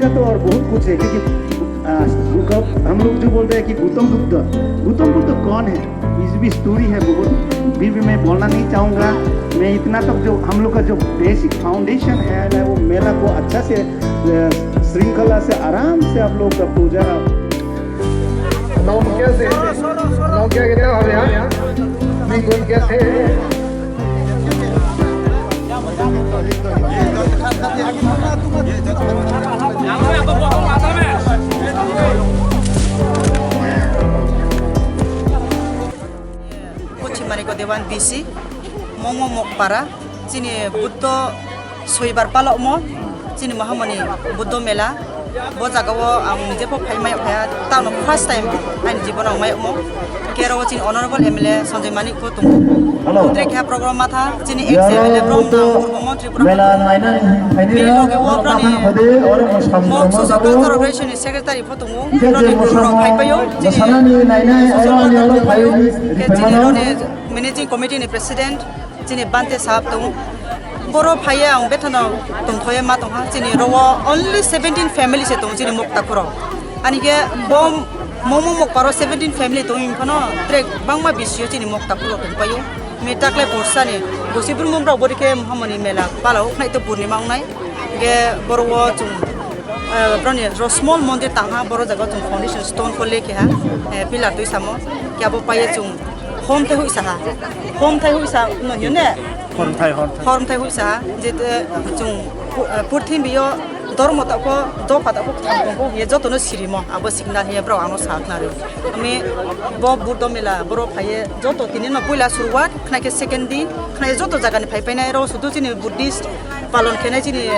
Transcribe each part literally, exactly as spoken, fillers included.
तो और बहुत कुछ है, क्योंकि, आ, हम लोग जो बोलते हैं कि गौतम बुद्ध, गौतम बुद्ध कौन है? इसकी भी स्टोरी है बहुत, भी, भी मैं बोलना नहीं चाहूँगा। मैं इतना तक, जो हम लोग का जो बेसिक फाउंडेशन है ना, वो मेला को अच्छा से, अ, श्रृंखला से आराम से आप लोग का पूजा। नाम क्या से? नाम क्या कहते हैं आप यहाँ? नहीं, कोई क्या थे? Pochim Manikya Dewan B C, Mongmo Mokpara, chini Buddho Soibar palokmo, chini Mahamoni Buddho Mela. Bo jaga o ang nije pho phai mayok phaiya, tamo first time ani jibon ang mayokmo. Kero o chini Honorable M L A Sanjay Manik pho tongo. Hello. Tre kha program matha, chini ex M L A brom na Purbo Montri brom. Mela naina ni phaini bini loge o brom ni Mok Social Culture Organization ni Secretary pho tongo. Roni guru rok phai paio. Chini Social Culture Organization ni Managing Committee ni President. Chini Bante sahab tongo. Boro phaiye ang bethano tongthoye ma tongha. Chini rogo only seventeen family se tongo chini Moktakhoro. Ani khe bo Mongmo Mokparo seventeen family tongwi phano tre bangma bisio chini Moktakhoro tongpaio. Mi takle borsani bosi brumum rok bori khe Mahamoni mela palao khnai to purnima wngnai. Ge boro o chung, eh, broni ro small mondir tangha, boro jaga chung foundation stone ko lekhe ha, eh, pillar twi samo. Khe abo paye chung hom thai huisa ha. Hom thai huisa no hino ne? Hormthai, hormthai. Hormthai huisa ha. Jete chung pu-, eh, purthimbi o dormo tako, dopha tako, thang tongo, ye jotono sirimo, abo signal ye bro ano sa khna re. Ami bo Buddho mela, boro phaiye joto tini no puila suruwat, khna khe second din, khna ye joto jaga ni phai painai, ro sudu chini Buddhist palon khenai chini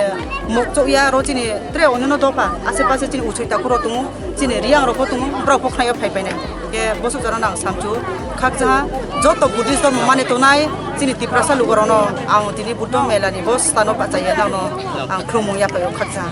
mokchok ya, ro chini tre onyono dopha, ase pase chini Uchoi Takhuro tongo, chini Riang rok bo tongo, borok bo khnaio phai painai. Khe bosok jora nang samchu khakjaha, joto Buddhist dormo mani tongnai, chini Tiprasa lugo rokno ang tini Buddho mela ni bo stano bachaiya nangno ang khulumung yapaio khakjaha.